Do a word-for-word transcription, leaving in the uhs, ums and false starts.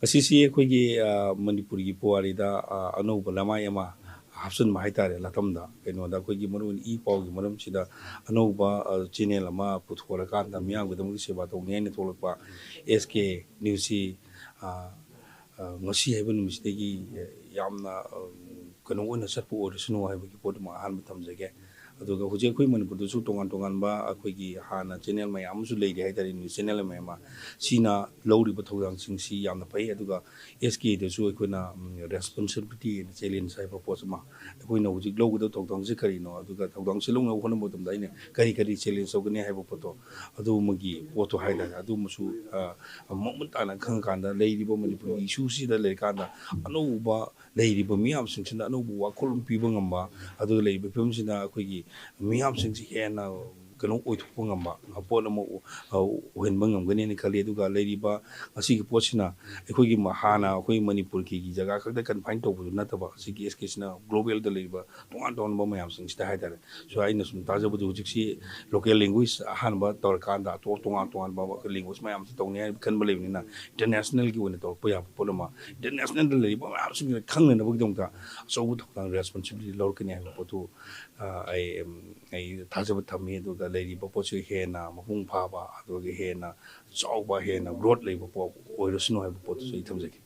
ꯑꯁꯤꯁꯤ ꯑꯩꯈꯣꯏꯒꯤ, ꯑ, ꯃꯅꯤꯄꯨꯔꯒꯤ ꯄꯨꯋꯥꯔꯤꯗ, ꯑ, ꯑꯅꯧꯕ ꯂꯃꯥꯏ ꯑꯃ ꯍꯥꯞꯆꯤꯟꯕ ꯍꯥꯏꯇꯥꯔꯦ꯫ ꯂꯥꯇꯝꯗ ꯀꯩꯅꯣꯗ ꯑꯩꯈꯣꯏꯒꯤ ꯃꯔꯨꯑꯣꯏꯅ ꯏ ꯄꯥꯎꯒꯤ ꯃꯔꯝꯁꯤꯗ ꯑꯅꯧꯕ, ꯑ, ꯆꯦꯅꯦꯜ ꯑꯃ ꯄꯨꯊꯣꯔꯀꯥꯟꯗ ꯃꯤꯌꯥꯝꯒꯤꯗꯃꯛꯇ ꯁꯦꯕꯥ ꯇꯧꯅꯤ ꯍꯥꯏꯅ ꯊꯣꯛꯂꯛꯄ ꯑꯦꯁ ꯀꯦ ꯅ꯭ꯌꯨꯁꯁꯤ, ꯑ, ꯑ, ꯉꯁꯤ ꯍꯥꯏꯕ ꯅꯨꯃꯤꯠꯁꯤꯗꯒꯤ, ꯑ, ꯌꯥꯝꯅ, ꯑ, ꯀꯩꯅꯣ ꯑꯣꯏꯅ ꯆꯠꯄ ꯑꯣꯏꯔꯁꯅꯨ ꯍꯥꯏꯕꯒꯤ ꯄꯣꯠ ꯑꯃ ꯑꯍꯥꯟꯕ ꯊꯝꯖꯒꯦ꯫ ꯑꯗꯨꯒ ꯍꯧꯖꯤꯛ ꯑꯩꯈꯣꯏ ꯃꯅꯤꯄꯨꯔꯗꯁꯨ ꯇꯣꯉꯥꯟ ꯇꯣꯉꯥꯟꯕ ꯑꯩꯈꯣꯏꯒꯤ ꯍꯥꯟꯅ ꯆꯦꯅꯦꯜ ꯃꯌꯥꯝ ꯑꯃꯁꯨ ꯂꯩꯔꯤ ꯍꯥꯏꯇꯥꯔꯦ, ꯅ꯭ꯌꯨꯁ ꯆꯦꯅꯦꯜ ꯃꯌꯥꯝ ꯑꯃ꯫ ꯁꯤꯅ ꯂꯧꯔꯤꯕ ꯊꯧꯗꯥꯡꯁꯤꯡꯁꯤ ꯌꯥꯝꯅ ꯐꯩ꯫ ꯑꯗꯨꯒ ꯑꯦꯁ ꯀꯦꯗꯁꯨ ꯑꯩꯈꯣꯏꯅ, ꯎꯝ, responsibility and challenge ꯍꯥꯏꯕ ꯄꯣꯠ ꯑꯃ, ꯑꯩꯈꯣꯏꯅ ꯍꯧꯖꯤꯛ ꯂꯧꯒꯗꯕ ꯊꯧꯗꯥꯡꯁꯤ ꯀꯔꯤꯅꯣ, ꯑꯗꯨꯒ ꯊꯧꯗꯥꯡꯁꯤ ꯂꯧꯅꯕ ꯍꯣꯠꯅꯕ ꯃꯇꯝꯗ ꯑꯩꯅ ꯀꯔꯤ ꯀꯔꯤ challenge ꯂꯧꯒꯅꯤ ꯍꯥꯏꯕ ꯄꯣꯠꯇꯣ, ꯑꯗꯨꯃꯒꯤ ꯄꯣꯠꯇꯣ ꯍꯥꯏꯇꯥꯔꯦ, ꯑꯗꯨꯃꯁꯨ, ꯑ, ꯃꯃꯨꯠ ꯇꯥꯅ ꯈꯪꯉꯀꯥꯟꯗ ꯂꯩꯔꯤꯕ ꯃꯅꯤꯄꯨꯔꯒꯤ ꯏꯁꯨꯁꯤꯗ ꯂꯩꯔꯀꯥꯟꯗ ꯑꯅꯧꯕ ꯂꯩꯔꯤꯕ ꯃꯤꯌꯥꯝꯁꯤꯡꯁꯤꯗ ꯑꯅꯧꯕ ꯋꯥꯈꯜꯂꯣꯟ ꯄꯤꯕ ꯉꯝꯕ, ꯑꯗꯨꯒ ꯂꯩꯔꯤꯕ ꯐꯤꯕꯝꯁꯤꯗ ꯑꯩꯈꯣꯏꯒꯤ ꯃꯤꯌꯥꯝꯁꯤꯡꯁꯤ ꯍꯦꯟꯅ ꯀꯩꯅꯣ ꯑꯣꯏꯊꯣꯛꯄ ꯉꯝꯕ ꯄꯣꯠ ꯑꯃ ꯑꯣꯏꯍꯟꯕ ꯉꯝꯒꯅꯤꯅ ꯈꯜꯂꯤ꯫ ꯑꯗꯨꯒ ꯂꯩꯔꯤꯕ ꯉꯁꯤꯒꯤ ꯄꯣꯠꯁꯤꯅ ꯑꯩꯈꯣꯏꯒꯤ ꯃ-, ꯍꯥꯟꯅ ꯑꯩꯈꯣꯏ ꯃꯅꯤꯄꯨꯔꯒꯤ ꯖꯒꯥ ꯈꯛꯇ confine ꯇꯧꯕꯗꯨ ꯅꯠꯇꯕ, ꯑꯁꯤꯒꯤ ꯑꯦꯁ ꯀꯦꯁꯤꯅ global ꯗ ꯂꯩꯔꯤꯕ ꯇꯣꯉꯥꯟ ꯇꯣꯉꯥꯟꯕ ꯃꯌꯥꯝꯁꯤꯡꯁꯤꯗ ꯍꯥꯏꯇꯥꯔꯦ꯫ So ꯑꯩꯅ ꯁꯨꯝ ꯇꯥꯖꯕꯗ ꯍꯧꯖꯤꯛꯁꯤ local language ꯑꯍꯥꯟꯕ ꯇꯧꯔꯀꯥꯟꯗ ꯑꯇꯣꯞ ꯇꯣꯉꯥꯟ ꯇꯣꯉꯥꯟꯕ language ꯃꯌꯥꯝꯁꯤ ꯇꯧꯅꯤ ꯍꯥꯏꯅ ꯈꯟꯕ ꯂꯩꯕꯅꯤꯅ, international ꯒꯤ ꯑꯣꯏꯅ ꯇꯧꯔꯛꯄ ꯌꯥꯕ ꯄꯣꯠ ꯑꯃ, international ꯗ ꯂꯩꯔꯤꯕ ꯃꯌꯥꯝꯁꯤꯡꯁꯤꯅ ꯈꯪꯅꯅꯕꯒꯤꯗꯃꯛꯇ ꯑꯆꯧꯕ ꯊꯧꯗꯥꯡ, responsibility ꯂꯧꯔꯛꯀꯅꯤ ꯍꯥꯏꯕ ꯄꯣꯠꯇꯨ, ꯑ, ꯑꯩ, ꯎꯝ, ꯑꯩ ꯊꯥꯖꯕ ꯊꯝꯃꯤ꯫ ꯑꯗꯨꯒ ꯂꯩꯔꯤꯕ ꯄꯣꯠꯁꯤ ꯍꯦꯟꯅ ꯃꯄꯨꯡ ꯐꯥꯕ, ꯑꯗꯨꯒ ꯍꯦꯟꯅ ꯆꯥꯎꯕ, ꯍꯦꯟꯅ growth ꯂꯩꯕ ꯄꯣꯠ ꯑꯣꯏꯔꯁꯅꯨ ꯍꯥꯏꯕ ꯄꯣꯠꯇꯨꯁꯨ ꯑꯩ ꯊꯝꯖꯒꯦ꯫